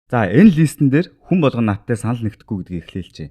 За, энэ list эн дээр хүн болгон надтай санал нэгдэхгүй гэдгийг эхлээлчээ.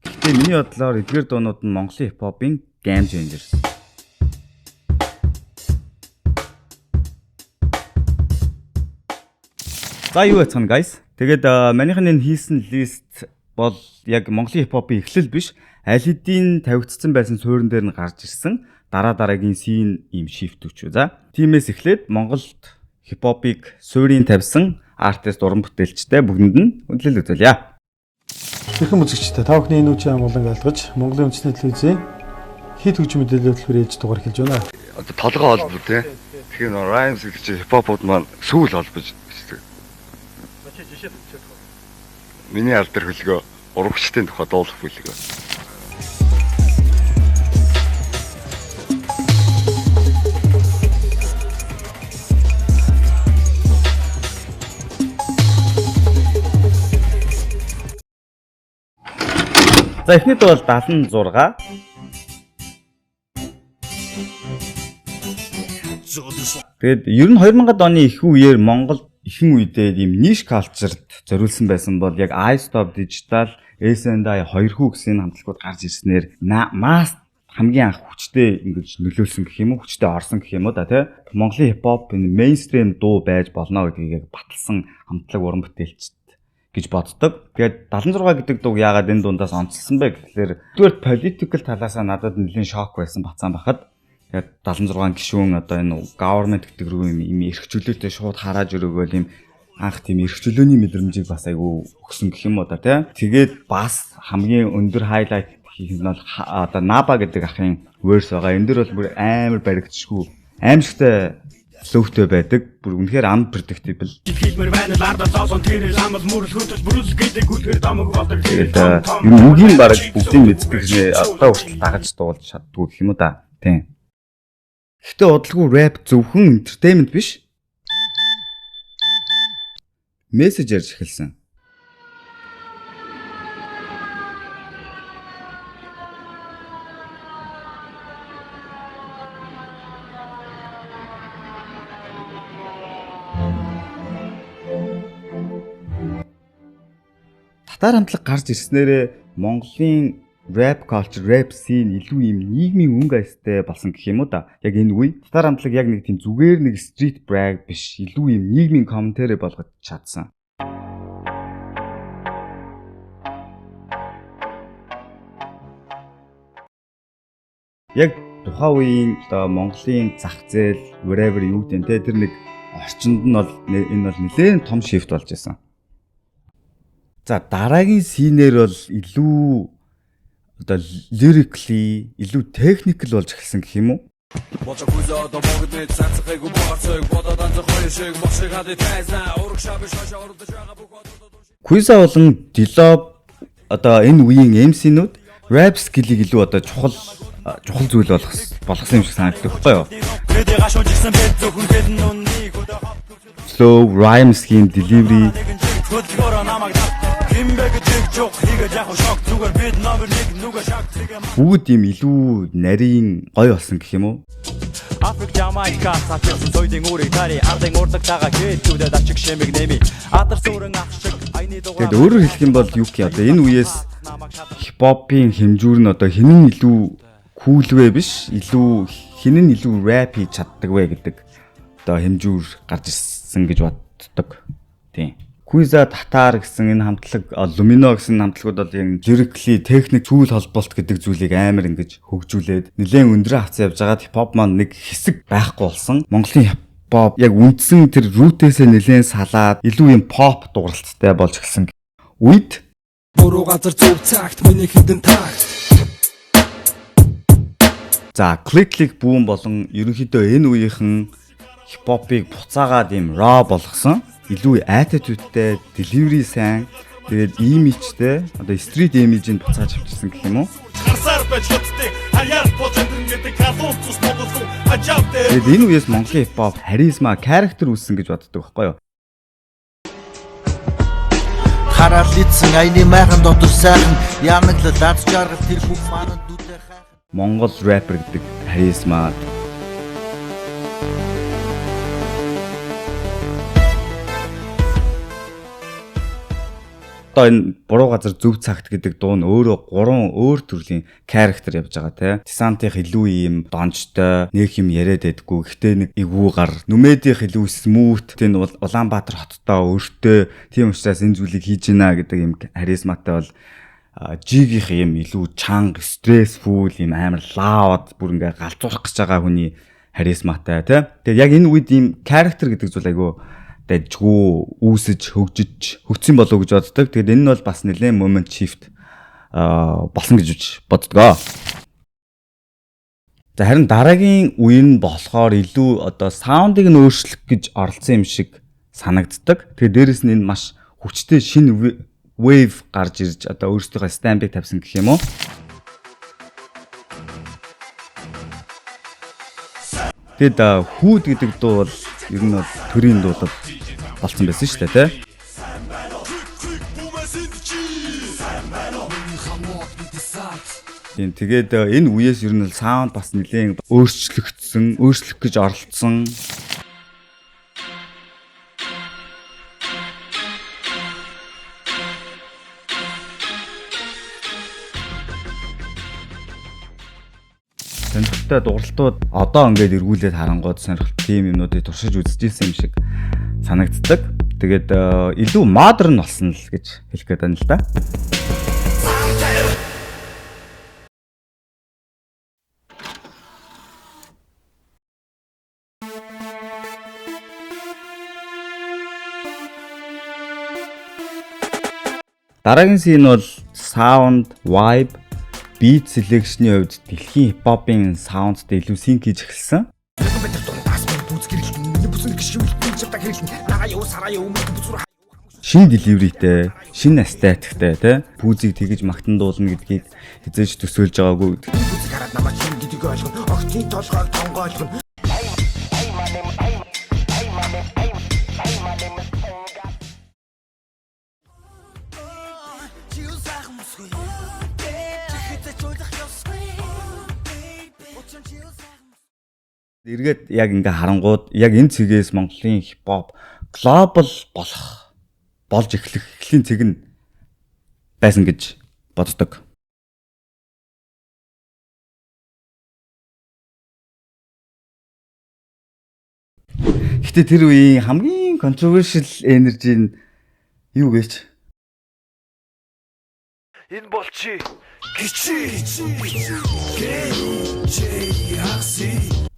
Гэхдээ миний бодлоор эдгээр дуунууд нь Монголын хипхопын game changers. За, юу яцгаана, guys. Тэгээд манийхны энэ хийсэн list бол яг Монголын хипхопын эхлэл биш, аль хэдийн тавигдсан байсан суурин дээр нь гарч ирсэн дараа дараагийн scene ийм shift өчөө. За, тиймээс эхлээд Монголд хипхопыг суурийн тавьсан артист, уран бүтээлчтэй бүгдэнд нь хүндлэл үзүүлье. Эрхэм үзэгчдээ, та бүхний энэ үеийн амгалан айлгаж, Монголын үндэсний телевизийн хит хөгжим мэдээллийн хөтөлбөр ээлж дугаар эхэлж байна. Одоо толгой холбоо, тий. Тэгэхээр нөө rhymes гэдэг чинь хипхопууд маань сүүл холбож бичдэг. Миний алдар хөлгөө урагчдын тухай дуулах бүлгөө. За, эхний дуу бол 76. Тэгээд ер нь 2000-ад оны их үеэр Монгол ихэнх үедээ ийм niche culture-д зориулсан байсан бол яг iStop Digital, S&I хоёр хүү гэсэн хамтлагууд гарч ирснээр mass хамгийн анх хүчтэй ингэж нөлөөлсөн гэх юм уу, хүчтэй орсон гэх юм уу да, тий. Монголын хипхоп энэ mainstream дуу байж болно гэдгийг яг баталсан хамтлаг, уран бүтээлчд гэж боддог. Тэгээд 76 гэдэг дууг яагаад энэ дундаас онцлсон бэ гэхлээр, нэгдүгээр political талаасаа надад нэлийн шок байсан бацаан бахад. Тэгээд 76 гишүүн одоо энэ government гэдэг рүү юм эрх чөлөөтэй шууд харааж өрөөгөөл юм анх тийм эрх чөлөөний мэдрэмжийг бас айгүй өгсөн гэх юм уу да, тий. Тэгээд бас хамгийн өндөр highlight хийх нь бол одоо Наба гэдэг ахын verse байгаа. Энэ дэр бол бүр амар баригдшгүй, аимшигтай flow тэй байдаг. Бүр үнэхээр unpredictable. Хэлмэр байна л арда зоосон тэр ламал мөрөл хөтөл бүрэл гэдэг үлгэр домог болдог. Тэгээд ер нь үгийн бараг бүгдийг мэддэг нэ, одоо хүртэл дагаж дуулж чаддгүй гэх юм уу да. Тийм. Гэхдээ удалгүй рэп зөвхөн entertainment биш. Мессеж ярьж эхэлсэн. Татар хамтлаг гарч ирснээрээ Монголын rap culture, rap scene илүү юм нийгмийн өнгө аястай болсон гэх юм уу да. Яг энэ үе татар хамтлаг яг нэг тийм зүгээр нэг street brag биш, илүү юм нийгмийн commentary болгож чадсан. Яг тухайн үеийн одоо Монголын зах зээл, whatever юу гэдэг те, тэр нэг орчинд нь бол энэ бол нэлээд том shift болж исэн. За, дараагийн scene ээр бол илүү одоо lyrically илүү technical болж эхэлсэн гэх юм уу? Болжо күзэ одоо Монгол мэд цацхайг боорцог бодоод анзах хоёр шиг мох шиг хадыг тайзнаа ураг шаб шошо ордож байгаа бүх Куиза болон Дило одоо энэ үеийн MC-нүүд rap skill-ийг илүү одоо чухал чухал зүйл болгосон юм шиг санагддаг байхгүй юу? Тэдий гашуун жигсэн бед зөвхөн тэдэн үннийг Flow, rhyme scheme, delivery хөдөлгөөрөө намайг хинбэ гэж жух хийгээд яг шок зүгээр бид номер 1 нүгэ шок тэгээ бүгд юм илүү нарийн гоё болсон гэх юм уу? Африк, Ямайка цаашсан соёлын үрийг тари ардын урдаг тагаа хэтүүдэд ачиг шимэг нэмий адар сүрэн ах шиг аяны дугаар. Тэгээд өөрөөр хэлэх юм бол юу гэх одоо энэ үеэс хипхопын хэмжүүр нь одоо хэн нь илүү cool вэ биш, илүү хэн нь илүү рэп хийж чаддаг вэ гэдэг одоо хэмжүүр гарч ирсэн гэж боддог. Тийм. Куиза, Татар гэсэн энэ хамтлаг, Lumino гэсэн хамтлагууд бол яг lyrically техник зүйл холболт гэдэг зүйлийг амар ингэж хөгжүүлээд нэлээд өндөр хавцаа явж байгаад хипхоп маань нэг хэсэг байхгүй болсон. Монголын хипхоп яг үндсэн тэр root ээсээ нэлээд салаад илүү юм pop дууралттай болж эхэлсэн үед Буруу газар зөв цагт миний хідэн такт. За, click click boom болон ерөнхийдөө энэ үеийнхэн хипхопыг буцаагаад ийм raw болгосон. Илүү attitude-тэй, delivery сайн, тэгээд имижтэй, одоо street image-ийг буцааж авчирсан гэх юм уу? Харсаар байж хөттэй хаяар болж өдрөн гэдэг халуун цус Монгол хүн хажаав дээр. Тэгээд энэ үеэс Монголын хипхоп харизма, character үүссэн гэж боддог байхгүй юу? Хараал ицсэн аяны майхан дотор сайхан янаглал аз жаргал тэр бүх манад дүлээ хайхан. Монгол rapper гэдэг харизма. Одоо энэ Буруу газар зөв цагт гэдэг дуу нь өөрөө гурван өөр төрлийн character явж байгаа те. Десантынх илүү ийм донжтой, нэг юм яриад байдггүй. Гэхдээ нэг эвгүй гар. Нүмедийнх илүү smooth, тийм Улаанбаатар хоттой өртөө. Тийм учраас энэ зүйлийг хийж гинэ гэдэг ийм харизматай бол Жигийнх юм илүү чанга, stressful юм амар loud бүр ингээ галзуурах гэж байгаа хүний харизматай тий. Тэгээд яг энэ үед ийм character гэдэг зүйл айгүй дайжгүй үүсэж хөгжиж хөгжсөн болов уу гэж боддог. Тэгээд энэ нь бол бас нэлээд moment shift болсон гэж боддгоо. За харин дараагийн үе нь болохоор илүү одоо саундыг нь өөрчлөх гэж оролцсон юм шиг санагддаг. Тэгээд дээрэс нь энэ маш хүчтэй шинэ wave гарч ирж одоо өөрсдийнхөө stamp-ыг тавьсан гэх юм уу? Тэгэд хүүд гэдэг дуу бол ер нь бол төрийн дуу бол болсон байсан шүү дээ, тэ? Тийм, тэгээд энэ үеэс ер нь бол саунд бас нэлээд өөрчлөгдсөн, өөрчлөх гэж оролцсон. Сонирхолтой дууралтууд одоо ингээд эргүүлээд харангууд сонирхолтой тийм юмнуудыг туршиж үзчихсэн юм шиг санагддаг. Тэгээд илүү модерн болсон л гэж хэлэх гээд байна л да. Дараагийн scene бол sound, vibe, beat selection-ийн хувьд дэлхийн хипхопын саундтай илүү sync хийж эхэлсэн. Шинэ delivery-тэй, шинэ aesthetic-тэй тий. Пүүзийг тэгэж магтан дуулна гэдгийг хизээж төсөөлж байгаагүй гэдэг. Эргээд яг ингээ харангууд яг энэ цэгээс Монголын хипхоп глобал болох болж эхлэх эхлийн цэг нь байсан гэж боддог. Гэтэ тэр үеийн хамгийн controversial energy нь юу гэж? Энэ бол чи гिचи.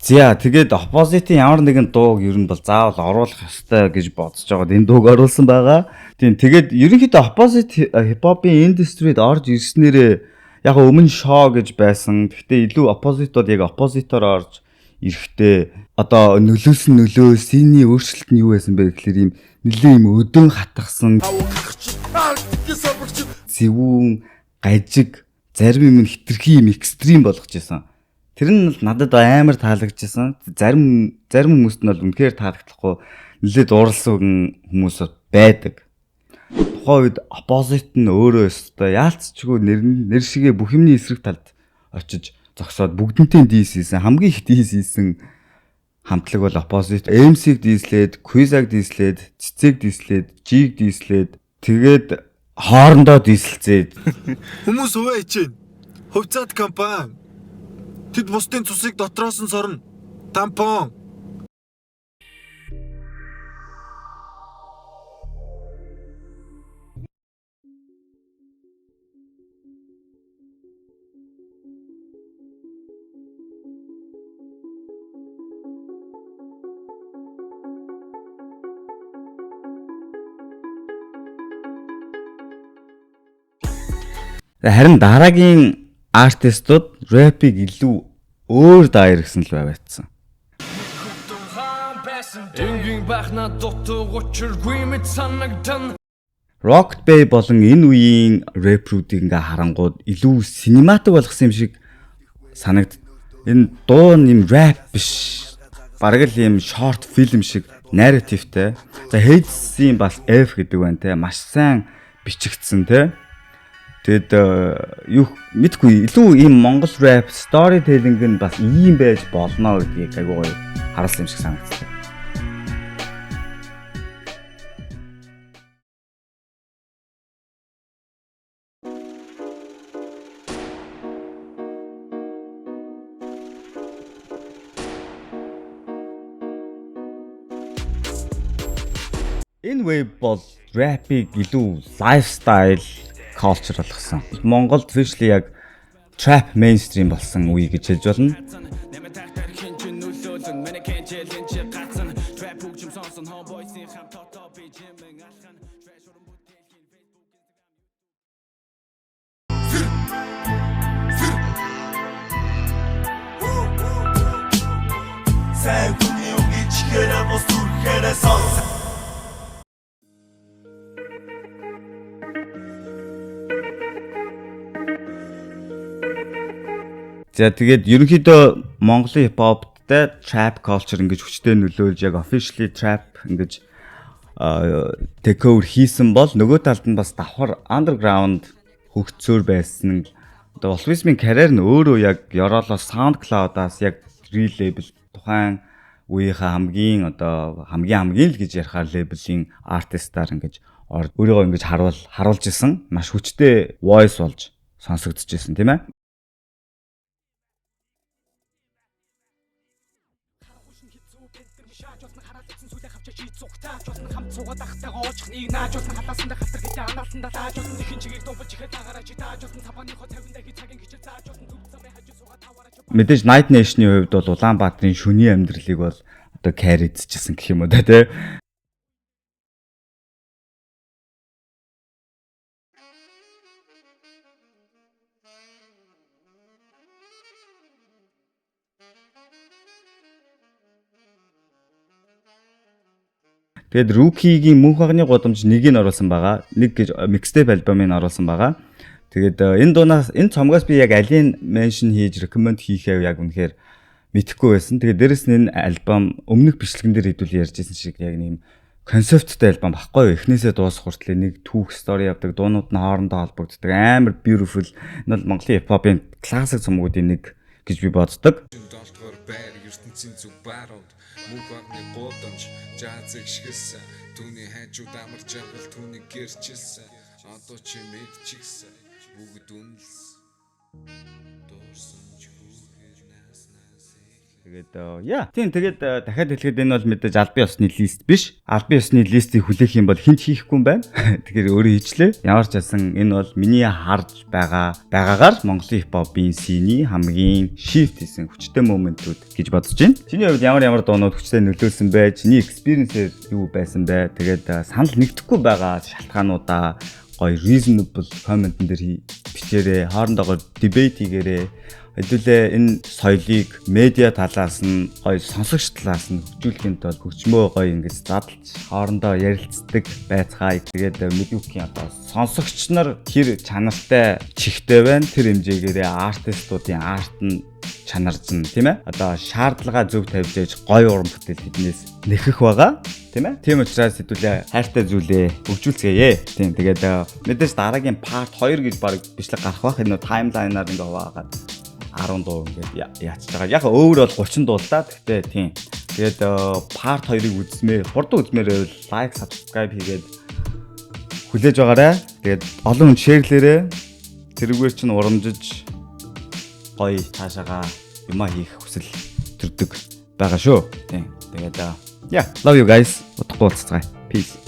За тэгээд Opposite-ийн ямар нэгэн дууг ер нь бол заавал оруулах ёстой гэж бодож байгаад энэ дууг оруулсан байгаа. Тийм, тэгээд ерөнхийдөө Opposite хипхопын индустрид орж ирснээрээ яг өмнө шоу гэж байсан. Гэхдээ илүү Opposite-ууд яг Opposite-оор орж ирэхдээ одоо нөлөөсөн нөлөө, синий өөрчлөлт нь юу байсан бэ гэхлээр ийм нэлээ ийм өдөөн хатгсан зэвүүн гажиг зарим юм нь хитрхи юм экстрим болгож исэн. Тэр нь бол надад амар таалагдчихсан. Зарим хүмүүст нь бол үнэхээр таалагдахгүй нэлээд дурлсан хүмүүс байдаг. Тухайн үед Opposite нь өөрөө өстой яалцчгүй нэр шигээ бүх юмны эсрэг талд очиж зогсоод бүгднтэй diss хийсэн. Хамгийн их diss хийсэн хамтлаг бол Opposite. MC-г diss лээд, Quiz-аг diss лээд, Цэцэг diss лээд, G-г diss лээд тэгээд хоорондоо diss элцээд. Хүмүүс хувиа ичээн. Хувьцаат компани. Тэд бусдын цусыг дотроос нь сорно. Тампон. Харин дараагийн артистууд рэпийг илүү өөр direction л байваадсан. Rocket Bay болон энэ үеийн рэпрүүдийг ингээ харангууд илүү cinematic болгосон юм шиг санагд. Энэ дуу нь юм рэп биш. Бараг л юм short film шиг narrative-тэй. За Hades-ийн бас F гэдэг байна те. Маш сайн бичигдсэн те. Тэгэд юу мэдгүй илүү ийм Монгол рэп storytelling нь бас ийм байж болно гэдгийг айгуу гоё харуулсан юм шиг санагдсан. Энэ wave бол rap-ыг илүү lifestyle culture болгосон. Монголд officially яг trap mainstream болсон үе гэж хэлж болно. Сайн хүний үгийг чихээрээ бус зүрхээрээ сонс. За, тэгээд ерөнхийдөө Монголын хипхоптай trap culture ингэж хүчтэй нөлөөлж, яг officially trap ингэж take over хийсэн бол нөгөө талд нь бас давхар underground хөгжсөөр байсан. Одоо Wolfism-ийн карьер нь өөрөө яг Ёроолоос, SoundCloud-аас яг real label, тухайн үеийнхээ хамгийн одоо хамгийн хамгийн л гэж ярихаар label-ийн артистаар ингэж өөрийгөө ингэж харуулж исэн. Маш хүчтэй voice болж сонсогдож исэн, тийм ээ. Мэдээж Night Nation-ийн хувьд бол Улаанбаатарын шөнийн амьдралыг бол одоо carry эзэжсэн гэх юм уу да, тий. Тэгээд Rookie-гийн Мөнх багны гудамж нэгийг оруулсан байгаа. Нэг гэж mixtape альбомыг оруулсан байгаа. Тэгээд энэ дуунаас, энэ цомгоос би яг алийг mention хийж recommend хийхээ яг үнэхээр мэдэхгүй байсан. Тэгээд дээрэс нь энэ альбом өмнөх бичлэгэн дээр хэдүүл ярьж ирсэн шиг яг нэг юм концепттэй альбом баггүй юу? Эхнээсээ дуусах хүртлээр нэг түүх story явдаг, дуунууд нь хоорондоо холбогддог. Амар beautiful. Энэ бол Монголын хипхопын классик цомгуудын нэг гэж би боддог. Долдгоор байр ертөнцийн зүг баруунд мөнх багны гудамж жаазыг шгэлсэн. Түүний хайжууд амар жаргал түүнийг гэрчилсэн. Одоо чи мэдчихсэн, бүгд үнэлсэн, дуурсан ч хүүхээр наснаас. Тэгээд яа. Тийм, тэгээд дахиад хэлэхэд энэ бол мэдээж албан ёсны list биш. Албан ёсны list ийг хүлээх юм бол хэн ч хийхгүй юм байна. Тэгэхээр өөрөө хийчлээ. Ямар ч байсан энэ бол миний харж байгаагаар Монголын хипхопын scene ий хамгийн shift хийсэн хүчтэй moment үүд гэж бодож байна. Чиний хувьд ямар ямар дуунууд хүчтэй нөлөөлсөн бэ? Чиний experience-ээр юу байсан бэ? Тэгээд санал нэгдэхгүй байгаа шалтгаануудаа гоё reasonable comment-н дээр бичээрэй. Хоорондоогоор debate хийгээрэй. Хэдүүлээ энэ соёлыг медиа талаас нь, гоё сонсогч талаас нь хөгжүүлэхийн тулд хөгжмөө гоё ингэж задлж хоорондоо ярилцдаг байцгаая. Тэгээд мэдүүхийн одоо сонсогч нар хэр чанартай чихтэй байна, тэр хэмжээгээрээ артистуудын art нь чанаржна, тийм ээ. Одоо шаардлага зөв тавьж ээж гоё уран бүтээл тэднээс нэхэх байгаа. Тийм ээ. Тийм учраас хэдүүлээ хайртай зүйлээ хөгжүүлцгээе. Тийм, тэгээд мэдээж дараагийн part 2 гэж баг бичлэг гарах бах. Энэ timeline аар ингээ хуваагаад 10 дуу ингээд яатж байгаа. Яг өөр бол 30 дуу л да. Гэхдээ тийм. Тэгээд part 2-ыг үзмээр, хурдан үзмээр байвал like, subscribe хийгээд хүлээж байгаарай. Тэгээд олон хүн share лээрэй. Тэрүүгээр чинь урамжиж гоё цаашаага юмаа хийх хүсэл төрдөг байгаа шүү. Тийм. Тэгээд yeah, love you guys. Удахгүй уулзцгаая. Peace.